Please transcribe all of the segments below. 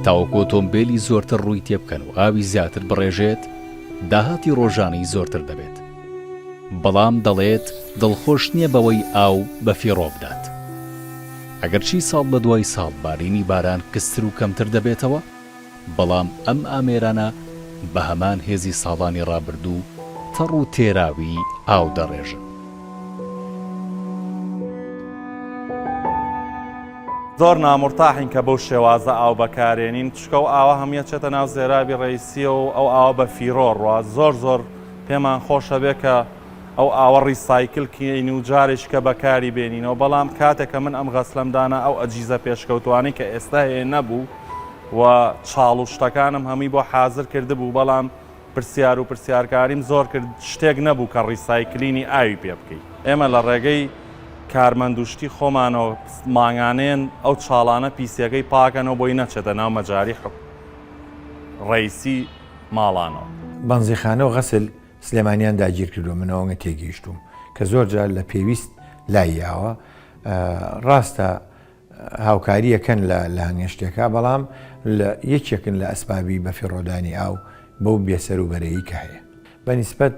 تاوەکو ئۆتۆمبێلی زۆرتر ڕووی تێبکەن و ئاوی زیاتر بڕێژێت، داهاتی ڕۆژانەی زۆرتر دەبێت. بەڵام دەڵێت دڵخۆش نییە بەوەی ئاو بەفیڕۆ بدات. ئەگەرچی ساڵ بەدوای ساڵ بارینی باران کزتر و کەمتر دەبێتەوە، بەڵام ئەم ئامێرانە بە هەمان هێزی ساڵانی ڕابردوو تەڕ و تێراوی ئاو دەڕێژن. زۆر نامورتاحین کە بەو شێوازە ئاو بەکارێنین چونکە ئەو ئاوە هەمووی ئەچێتە ناو زێرابی ڕەیسیەوە و ئەو ئاوە بە فیڕۆ ڕوا زۆر زۆر پێمان خۆشە بێ کە ئەو ئاوە ڕیسایکل کەین و جارێکیکە بەکاری بێنینەوە بەڵام کاتێک کە من ئەم غەسلەم دانا ئەو ئەجیزە پێشکەوتوانەی کە ئێستا هەیە نەبوو و چاڵ و شتەکانم هەمووی بۆ حازر کردبوو بەڵام پرسیار و پرسیارکاریم زۆر کرد شتێک نەبوو کە ڕیسایکلینی ئاوی پێ بکەی ئێمە لە ڕێگەی کارمەند و شتی خۆمانەوە مانگانەیەن ئەو چاڵانە پیسیەکەی پاکەنەوە بۆی نەچێتە ناو مەجاری ڕەیسی ماڵانەوە. بەنزیخانە و غەسل سلێمانیان داگیر کردووە من ئەوەنگە تێگەیشتووم کە زۆر جار لە پێویست لای یاوە ڕاستە هاوکاریەکەن لە لە هەنگێ شتێکا بەڵام لە یەکێکن لە ئەسبابی بەفیڕۆدانی ئاو بەو بێسەر و بەرەیی کە هەیە بە نیسبەت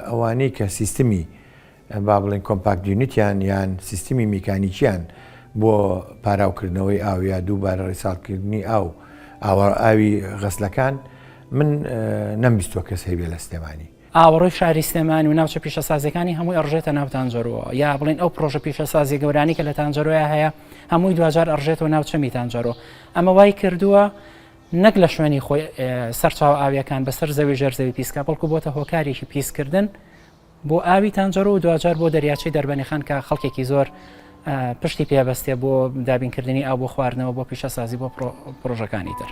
ئەوانەی کە سیستمی با بڵێن compact unit یان یان سیستمی میکانیکیان بۆ پاراوکردنەوەی ئاو یا دووبارە ڕیساڵکردنی ئاو ئاوە ئاوی غەسلەکان من نەمبیستووە کەس هەیبێ لە سلێمانی. ئاوەڕۆی شاری سلێمانی و ناوچە پیشەسازیەکانی هەمووی ئەڕژێتە ناو تانجەرۆوە یا بڵێن ئەو پرۆژە پیشەسازیە گەورانەی کە لە تانجەرۆیا هەیە هەمووی دواجار ئەڕژێتەوە ناو چەمی تانجەرۆ ئەمە وای کردووە نەک لە شوێنی خۆی سەرچاوە ئاویەکان بەسەر زەوی ژێر زەوی پیسکە بەڵکو بۆتە هۆکارێکی پیسکردن بۆ ئاوی تانجەرۆ و دواجار بۆ دەریاچەی دەربەنیخان کە خەڵکێکی زۆر پشتی پێ بەستێ بۆ دابینکردنی ئاو بۆ خواردنەوە بۆ پیشەسازی بۆ پڕۆژەکانی تر.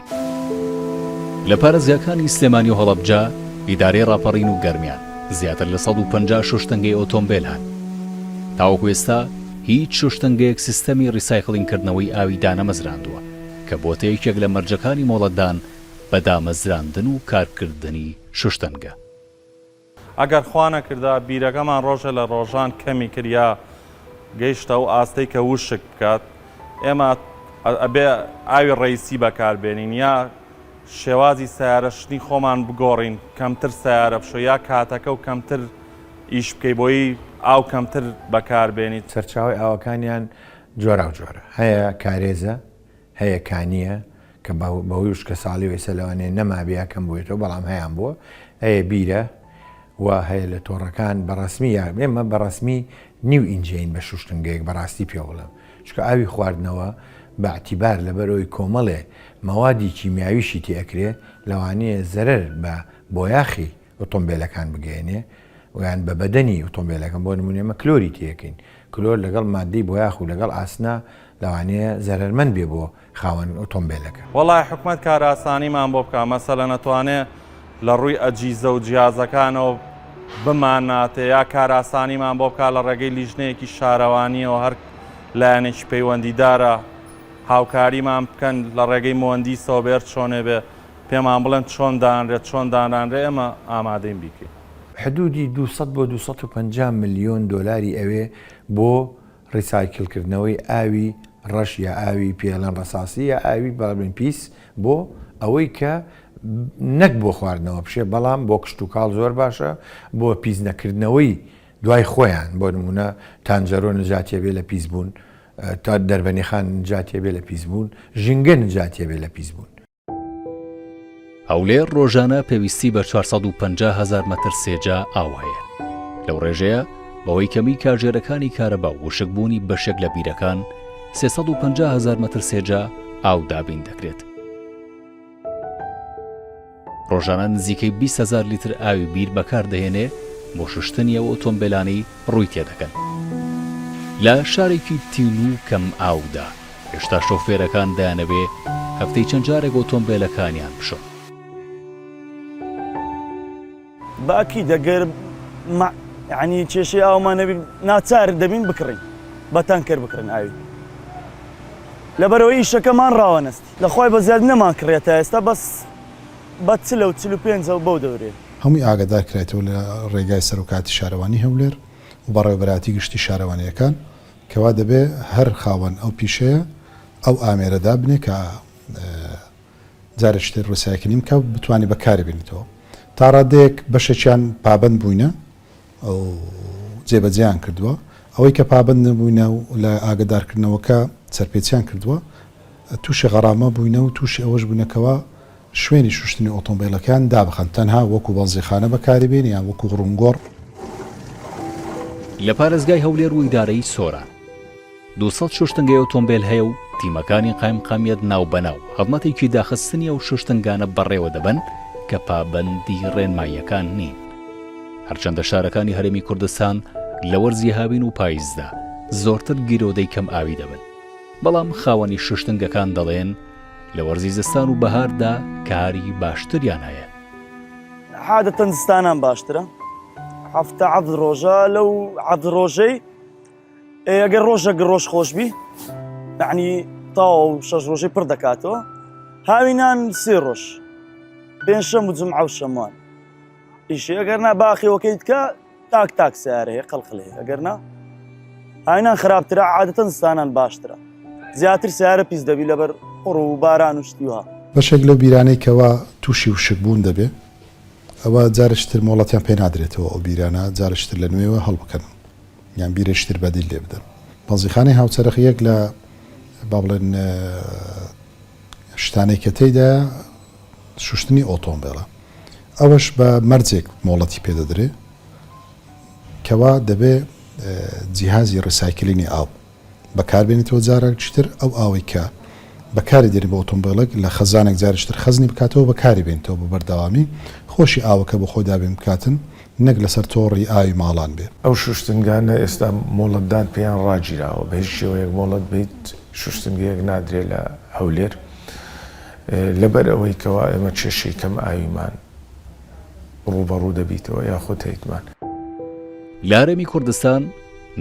لە پارێزگاکانی سلێمانی و هەڵەبجە، ئیدارەی ڕاپەڕین و گەرمیان زیاتر لە 150 شوشتنگەی ئۆتۆمبێل هەن. تاوەکو ئێستا هیچ شوشتنگەیەک سیستەمی ڕیسایکلینکردنەوەی ئاوی دانەمەزراندووە، کە بۆتە یەکێک لە مەرجەکانی مۆڵەتدان بە دامەزراندن و کارکردنی شوشتنگە. ئەگەر خوا نەکردە بیرەکەمان ڕۆژێ لە ڕۆژان کەمی کرد یا گەیشتە ئەو ئاستەی کە وشک بکات ئێمە ئەبێ ئاوی ڕەیسی بەکار بێنین یا شێوازی سیارە شتنی خۆمان بگۆڕین کەمتر سیارە بشۆ یا کاتەکە و کەمتر ئیش بکەی بۆی ئاو کەمتر بەکار بێنیت. سەرچاوەی ئاوەکانیان جۆراوجۆرە، هەیە کارێزە، هەیە کانییە کە بەهۆی وشکەساڵیەوە ئێستا لەوانەیە نەمابێ یا کەم بووێتەوە بەڵام هەیان بووە، هەیە بیرە و هەیە لە تۆڕەکان بە ڕەسمی یا ئێمە بە ڕەسمی نیو ئینجەین بە شوشتنگەیەک بە ڕاستی پێ بڵێم چونکە ئاوی خواردنەوە بە ئیعتیبار لەبەرئەوەی کۆمەڵێ مەوادی کیمیاویشی تێ ئەکرێ لەوانەیە زەرەر بە بۆیاخی ئۆتۆمبێلەکان بگەیەنێ و یان بە بەدەنی ئۆتۆمبێلەکە بۆ نمونە ئێمە کلۆری تێکەین کلۆر لەگەڵ ماددەی بۆیاخ و لەگەڵ ئاسنا لەوانەیە زەرەرمەند بێ بۆ خاوەن ئۆتۆمبێلەکە. وەڵای حکومەت کارئاسانیمان بۆ بکا مەسەلەن ئەتوانێ لە ڕووی ئەجیزە و جیازەکانەوە بمانناتێ یا کارئاسانیمان بۆ بکا لە ڕێگەی لیژنەیەکی شارەوانیەوە هەر لایەنێکی پەیوەندیدارە هاوکاریمان بکەن لە ڕێگەی موەندیسەوە بێ هەر چۆنێ بێ پێمان بڵێن چۆن دانرێت چۆن دانانرێ ئێمە ئامادەین بیکەین. حدودی 200 بۆ 250 ملیۆن دۆلاری ئەوێ بۆ ڕیسایکل کردنەوەی ئاوی ڕەش یا ئاوی پێڵێن ڕەساسی یا ئاوی بەڵێن پیس بۆ ئەوەی کە نەک بۆ خواردنەوە بشێ بەڵام بۆ کشتوکاڵ زۆر باشە بۆ پیس نەکردنەوەی دوای خۆیان بۆ نمونە تانجەرۆ نجاتیە بێ لە پیس بوون تا دەربەنیخان نجاتیە بێ لە پیس بوون ژینگە نجاتیە بێ لە پیس بوون. هەولێر ڕۆژانە پێویستی بە 450 هەزار مەتر سێجا ئاو هەیە. لەو ڕێژەیە بەهۆی کەمی کاژێرەکانی کارەبا و وشکبوونی بەشێک لە بیرەکان 350 هەزار مەتر سێجا ئاو دابین دەکرێت. ڕۆژانە نزیکەی 20 هەزار لیتر ئاوی بیر بەکاردەهێنێ بۆ شوشتنی ئەو ئۆتۆمبێلانەی ڕووی تێدەکەن. لە شارێکی تینوو و کەم ئاودا هێشتا شۆفێرەکان دەیانەوێ هەفتەی چەند جارێک ئۆتۆمبێلەکانیان بشۆن. بە ئەکید ئەگەر مە یانی کێشەی ئاومان نەبی ناچار دەبین بکڕین بە تانکەر بکڕین ئاوی لەبەرئەوەی ئیشەکەمان ڕاوەنەستی لە خوای بەزیاد نەمان کڕیە تا ئێستا بەس بە چلە و 45 و بەو دەورەیە. هەمووی ئاگادار کرایتەوە لە ڕێگای سەرۆکایەتی شارەوانی هەولێر و بەڕێوەبەرایەتی گشتی شارەوانییەکان کەوا دەبێ هەر خاوەن ئەو پیشەیە ئەو ئامێرە دابنێ کە. جارێکی تر recycling بکا و بتوانێت بەکاری بێنێتەوە. تا ڕادەیەک بەشێکیان پابەند بووینە و جێبەجێیان کردووە، ئەوەی کە پابەند نەبووینە و لە ئاگەدارکردنەوەکە سەرپێچیان کردووە تووشی غەرامە بووینە و تووشی ئەوەش بووینە کەوا شوێنی شوشتنی ئۆتۆمبێلەکەیان دابخەن تەنها وەکو بەنزیخانە بەکاری بێن یان وەکو ڕوونگۆڕ. لە پارێزگای هەولێر و ئیدارەی سۆران 200 شوشتنگەی ئۆتۆمبێل هەیە و تیمەکانی قایمقامیەت ناوبەناو هەڵمەتێکی داخستنی ئەو شوشتنگانە بەڕێوە دەبەن کە پابەندی ڕێنماییەکان نین. هەرچەندە شارەکانی هەرێمی کوردستان لە وەرزی هاوین و پایزدا زۆرتر گیرۆدەی کەم ئاوی دەبن، بەڵام خاوەنی شوشتنگەکان دەڵێن لە وەرزی زستان و بەهاردا کاری باشتریان هەیە. عادەتەن زستانان باشترە هەفتە عەفت ڕۆژە لەو عەفت ڕۆژەی ئەگەر ڕۆژەک ڕۆژ خۆشبی یعنی تاو شەش ڕۆژەی پڕ دەکاتەوە هاوینان سێ ڕۆژ پێنجشەم و جمعە و شەموان ئیشی ئەگەر نا باخیەوەکەی تکە تاک تاک سیارە هەیە قەلقل هەیە ئەگەر نا هاوینان خراپترە عادەتەن زستانان باشترە زیاتر سیارە پیس دەبی لەبەر قوڕ و باران و شتی وا. بەشێک لەو بیرانەی کەوا تووشی وشک بوون دەبێ ئەوە جارێکی تر مۆڵەتیان پێ نادرێتەوە ئەو بیرانە جارێکی تر لە نوێوە هەڵبکەن یان بیرێکی تر بەدیل لێ بدەن. بەنزیخانەی هاوچەرخ یەک لە با بڵێن شتانەی کە تێیدایە شوشتنی ئۆتۆمبێلە ئەوەش بە مەرجێک مۆڵەتی پێ دەدرێ کەوا دەبێ جیهازی recycling ی ئاو بەکاربێنێتەوە جارێکی تر ئەو ئاوەی کە بەکاری دێنێ بۆ ئۆتۆمبێلێک لە خەزانێک جارێکی تر خەزنی بکاتەوە بەکاری بێنێتەوە بە بەردەوامی خۆشی ئاوەکە بۆ خۆی دابین بکاتن نەک لەسەر تۆڕی ئاوی ماڵان بێ. ئەو شوشتنگانە ئێستا مۆڵەتدان پێیان ڕاگیراوە، بە هیچ شێوەیەک مۆڵەت بە هیچ شوشتنگەیەک نادرێ لە هەولێر، لەبەر ئەوەی کەوا ئێمە کێشەی کەم ئاویمان ڕووبەڕوو دەبیتەوە یاخود هەیتمان. لە هەرێمی کوردستان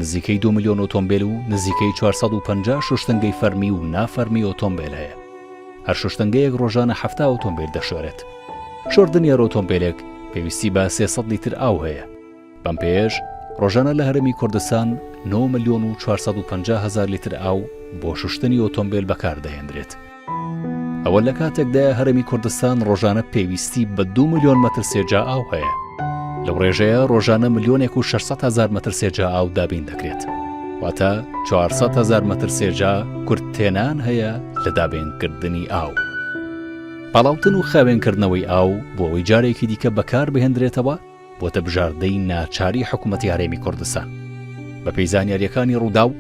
نزیکەی دوو ملیۆن ئۆتۆمبێل و نزیکەی 450 شوشتنگەی فەرمی و نافەرمی ئۆتۆمبێل هەیە. هەر شوشتنگەیەک ڕۆژانە 70 ئۆتۆمبێل دەشۆرێت. شۆردنی هەر ئۆتۆمبێلێک پێویستی بە 300 لیتر ئاو هەیە. بەم پێیەش ڕۆژانە لە هەرێمی کوردستان 9 ملیۆن و 450 هەزار لیتر ئاو بۆ شوشتنی ئۆتۆمبێل بەکاردەهێندرێت. ئەوە لە کاتێکدایە هەرێمی کوردستان ڕۆژانە پێویستی بە 2 ملیۆن مەتر سێجا ئاو هەیە. لەو ڕێژەیە ڕۆژانە ملیۆنێک و 600 هەزار مەتر سێجا ئاو دابین دەکرێت. واتە 400 هەزار مەتر سێجا کورتهێنان هەیە لە دابینکردنی ئاو. پاڵاوتن و خاوێنکردنەوەی ئاو بۆ ئەوەی جارێکی دیکە بەکاربهێندرێتەوە، بۆتە بژاردەی ناچاری حکومەتی هەرێمی کوردستان. بەپێی زانیارییەکانی رووداو،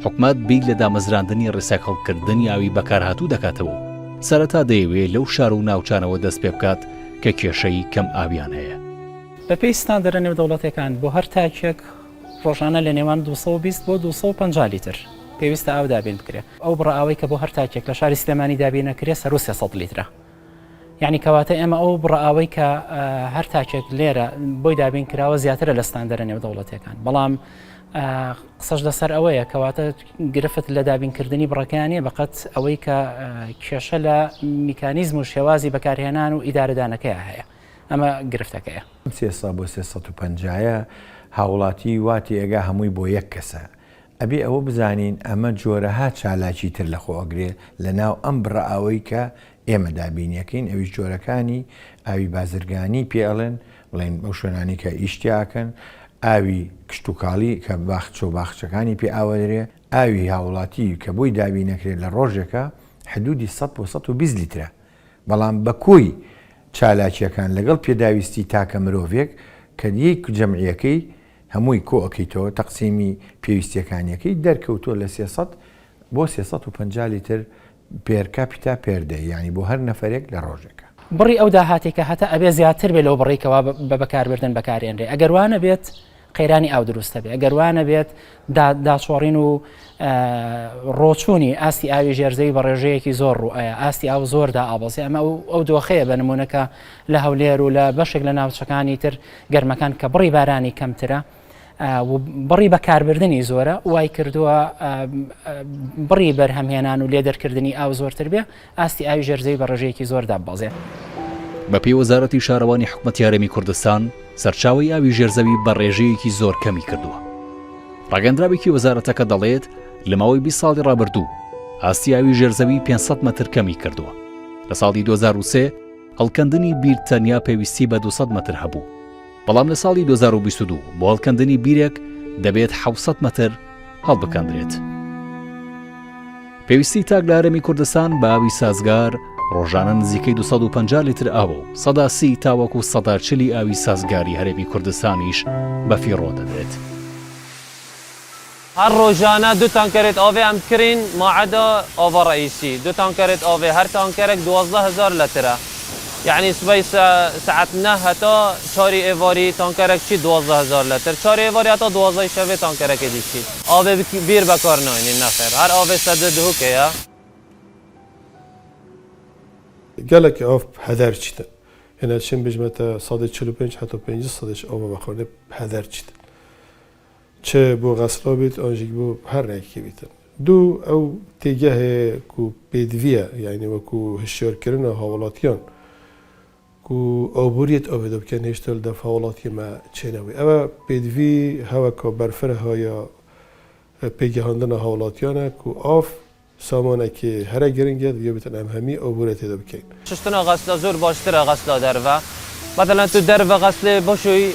حکومەت بیر لە دامەزراندنی recycle کردنی ئاوی بەکارهاتوو دەکاتەوە و سەرەتا دەیەوێ لەو شار و ناوچانەوە دەستپێبکات کە کێشەی کەم ئاویان هەیە. بەپێی ستاندەرە نێودەوڵەتیەکان بۆ هەر تاکێک ڕۆژانە لە نێوان 220 بۆ 250 لیتر پێویستە ئاو دابین بکرێت. ئەو بڕە ئاوەی کە بۆ هەر تاکێک لە شاری سلێمانی دابین ئەکرێت سەروو 300 لیترە. یانی کەواتە ئێمە ئەو بڕە ئاوەی کە هەر تاکێک لێرە بۆی دابین کراوە زیاترە لە ستاندەرە نێودەوڵەتیەکان بەڵام قسەش لەسەر ئەوەیە کەواتە گرفت لە دابینکردنی بڕەکەیان نیە بەقەت ئەوەی کە کێشە لە میکانیزم و شێوازی بەکارهێنان و ئیدارەدانەکەی هەیە ئەمە گرفتەکەیە. ئەم 300 بۆ 350 یە هاوڵاتی وا تێئەگا هەمووی بۆ یەک کەسە ئەبێ ئەوە بزانین ئەمە جۆرەها چالاکی تر لەخۆ ئەگرێ لەناو ئەم بڕە ئاوەی کە ئێمە دابینی ئەکەین ئەویش جۆرەکانی ئاوی بازرگانی پێ ئەڵێن بڵێن ئەو شوێنانی کە ئیش تیا ئەکەن ئاوی کشتوکاڵی کە باخچە و باخچەکانی پێ ئاوەدرێ ئاوی هاوڵاتی کە بۆی دابین ئەکرێت لە ڕۆژێکا حدودی 100 بۆ 120 لیترە بەڵام بە کۆی چالاکیەکان لەگەڵ پێداویستی تاکە مرۆڤێک کە یەک جەمعیەکەی هەمووی کۆ ئەکەیتەوە تەقسیمی پێویستیەکانیەکەی دەرکەوتووە لە 300 بۆ 350 لیتر per capita per day یانی بۆ هەر نەفەرێک لە ڕۆژێکا. بڕی ئەو داهاتەی کە هەتە ئەبێ زیاتر بێ لەو بڕەی کەوا بە بەکاربردن بەکارێنرێ ئەگەر وا نەبێت قەیرانی ئاو دروست دەبێ ئەگەر وا نەبێت داچۆڕین و ڕۆچوونی ئاستی ئاوی ژێرزەوی بە ڕێژەیەکی زۆر ڕوئەیە ئاستی ئاو زۆر دائابەزێ ئەمە ئەو دۆخەیە بە نمونەکە لە هەولێر و لە بەشێک لە ناوچەکانی تر گەرمەکان کە بڕی بارانی کەمترە و بڕی بەکاربردنی زۆرە وای کردووە بڕی بەرهەمهێنان و لێدەرکردنی ئاو زۆرتر بێ ئاستی ئاوی ژێرزەوی بە ڕێژەیەکی زۆر داببەزێ. بەپێی وەزارەتی شارەوانی حکومەتی هەرێمی کوردستان، سەرچاوەی ئاوی ژێرزەوی بە ڕێژەیەکی زۆر کەمی کردووە. ڕاگەندراوێکی وەزارەتەکە دەڵێت، لە ماوەی 20 ساڵی ڕابردوو ئاستی ئاوی ژێرزەوی 500 مەتر کەمی کردووە. لە ساڵی 2003 هەڵکەندنی بیر تەنیا پێویستی بە 200 مەتر هەبوو، بەڵام لە ساڵی 2022 بۆ هەڵکەندنی بیرێک دەبێت 700 مەتر هەڵبکەندرێت. پێویستی تاک لە هەرێمی کوردستان بە ئاوی سازگار ڕۆژانە نزیکەی 250 لیتر ئاوە و سەدا سی تاوەکو سەدا چلی ئاوی سازگاری هەرێمی کوردستانیش بەفیڕۆ دەدرێت. هەر ڕۆژانە دوو تانکەرێت ئاڤێ ئەم دکرین ماعەدا ئاڤا ڕەئیسی دوو تانکەرێت ئاڤێ هەر تانکەرەک 12000 لترە یەعنی سبەی سەعات نە هەتا چاری ئێڤاری تانکەرەک چیت 12000 لتر چاری ئێڤاری هەتا دوازدەی شەڤێ تانکەرەکێ دی چیت ئاڤێ بیر بەکار ناینین نەخێر هەر ئاڤێ سەدە دهوکەیە. گەلەک ئاڤ هەدەر چیتن هێنا چیم بژمە تە سەدەی 45 هەتا 50 سەدەش ئاڤ بەخواردێ هەدەر چیتن چ بۆ غەسلا بیت ئانژیک بۆ هەر رێکێ بیتن. دوو ئەو تێگەهێ کو پێدڤیە یانی وەکو هشیار کرنا هاوڵاتیان کو ئابوریەت ئاوێدا بکەن هێشتا لە دەف هاوڵاتی مە چێ نەوی ئەوە پێدڤی هەوەکا بەرفرە هایا پێگەهاندنا هاوڵاتیانە کو ئاف سامانەکی هەرە گرنگە دڤیا بیتن ئەم هەمی ئابوورە تێدا بکەین. ششتنا غەسلە زۆر باشترە غەسلە دەرڤە مەسەلەن تو دەرڤە غەسلێ بشوی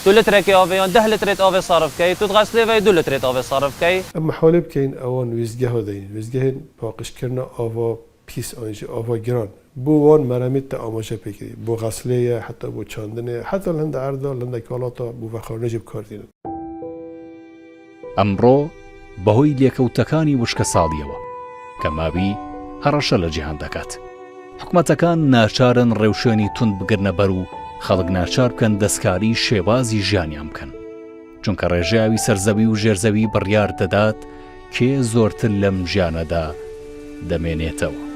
تو لترەکێ ئاڤێ یان دە لترێت ئاڤێ سەرف کەی تو غەسلێ ڤەی دو لترێت ئاڤێ سەرف کەی. ئەم مەحاولێ بکەین ئەوان وێستگەها دەینین وێستگەهێن پاقژکردنە ئاڤا پیس ئانژی ئاڤا گران بۆ وان مەرەمێت تە ئاماژە پێ کری بۆ غەسلێیە حەتا بۆ چاندنێ حەتا لە هەندە عەردا لە هەندە کاڵاتا بۆ ڤەخواردنێ بکار دینن. ئەمڕۆ بەهۆی لێکەوتەکانی وشکەساڵییەوە کەماوی هەڕەشە لە جیهان دەکات، حکومەتەکان ناچارن ڕێوشوێنی توند بگرنەبەر و خەڵک ناچار بکەن دەستکاری شێوازی ژیانیان بکەن، چونکە ڕێژەی ئاوی سەرزەوی و ژێرزەوی بڕیار دەدات کێ زۆرتر لەم ژیانەدا دەمێنێتەوە.